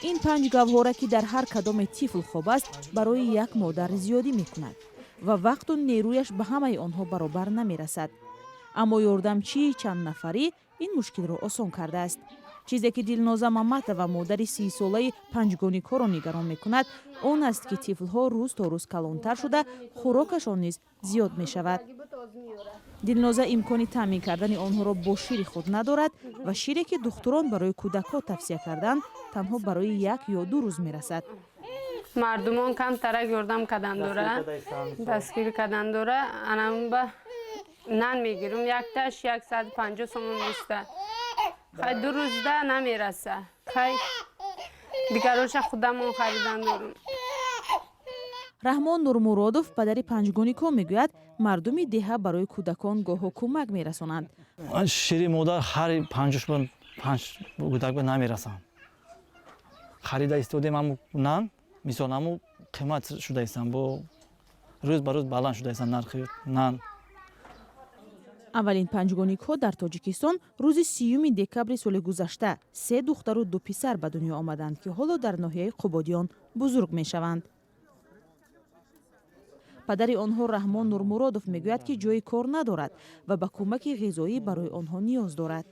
Ин панҷ гаҳвора, ки дар ҳар кадоме тифл хоб аст, барои як модар зиёдӣ мекунад ва вақту нерӯяш ба ҳамаи онҳо баробар намерасад. Аммо ёрдамчии чанднафарӣ ин мушкилро осон кардааст. Чизе ки Дилноза Маматова, модари 30-солаи панҷгоникҳоро нигарон мекунад, он аст, ки тифлҳо рӯз то рӯз калонтар шуда, хӯрокашон низ зиёд мешавад. Дилноза имкони таъмин кардани онҳоро бо шири худ надорад ва шире, ки духтурон барои кӯдакҳо тавсия карданд, танҳо барои 1 ё 2 рӯз мерасад. Мардумон камтарак ёрдам кардан дора, дастгирӣ кардан дора. Анамба нан мегирум, якташ 150 сомон меиста. Хай, 2 рӯзда намераса. Хай, дигароша худамон харидан дорум. Раҳмон Нурмуродов, падари панҷгоникҳо, мегӯяд, мардуми деҳа барои кӯдакон гоҳо кӯмак мерасонанд. Шири модар ҳар панҷош панҷ кӯдак намерасам. Харида истодем ҳаму нан, мисол, ҳаму қимат шуда истам, бо рӯз ба рӯз баланд шуда истам нархи нан. Аввалин панҷгоникҳо дар Тоҷикистон рӯзи 30 декабри соли гузашта се духтару ду писар ба дунё омаданд, ки ҳоло дар ноҳияи Қубодиён бузург мешаванд. Падари онҳо, Раҳмон Нурмуродов, мегӯяд, ки ҷои кор надорад ва ба кӯмаки ғизоӣ барои онҳо ниёз дорад.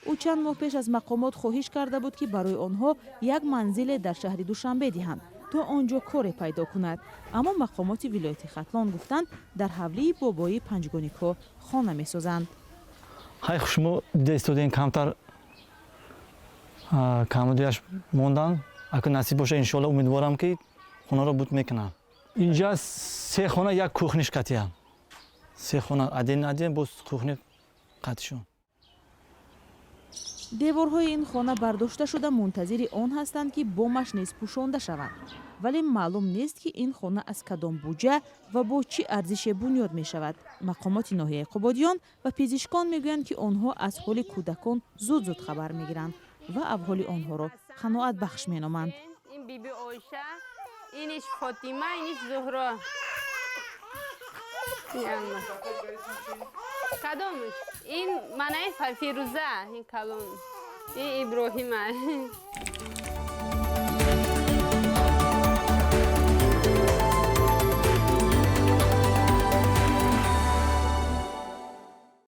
Ӯ чанд моҳ пеш аз мақомот хоҳиш карда буд, ки барои онҳо як манзиле дар шаҳри Душанбе диҳанд, то он ҷо коре пайдо кунад. Аммо мақомоти вилояти Хатлон гуфтанд, дар ҳавлии бобоии панҷгоникҳо хона месозанд. Ҳай, шумо дида истодем, камтар камудияш мондан. Агар насиб боша, иншоалло, умедворам, ки хонаро буд мекунам. Инҷа се хона, як кухниш қатиям, се хона один один, боз кухни қатишон. Деворҳои ин хона бардошта шуда, мунтазири он ҳастанд, ки бомаш низ пӯшонда шавад. Вале маълум нест, ки ин хона аз кадом буҷа ва бо чӣ арзише бунёд мешавад. Мақомоти ноҳияи Қубодиён ва пизишкон мегӯянд, ки онҳо аз ҳоли кӯдакон зуд зуд хабар мегиранд ва авҳоли онҳоро қаноатбахш меноманд. Ин Биби Оиша, иниш Фотима, иниш Зуҳро. Ин кадомш? Ин манаи Фирӯза, ин калон, ин Иброҳима.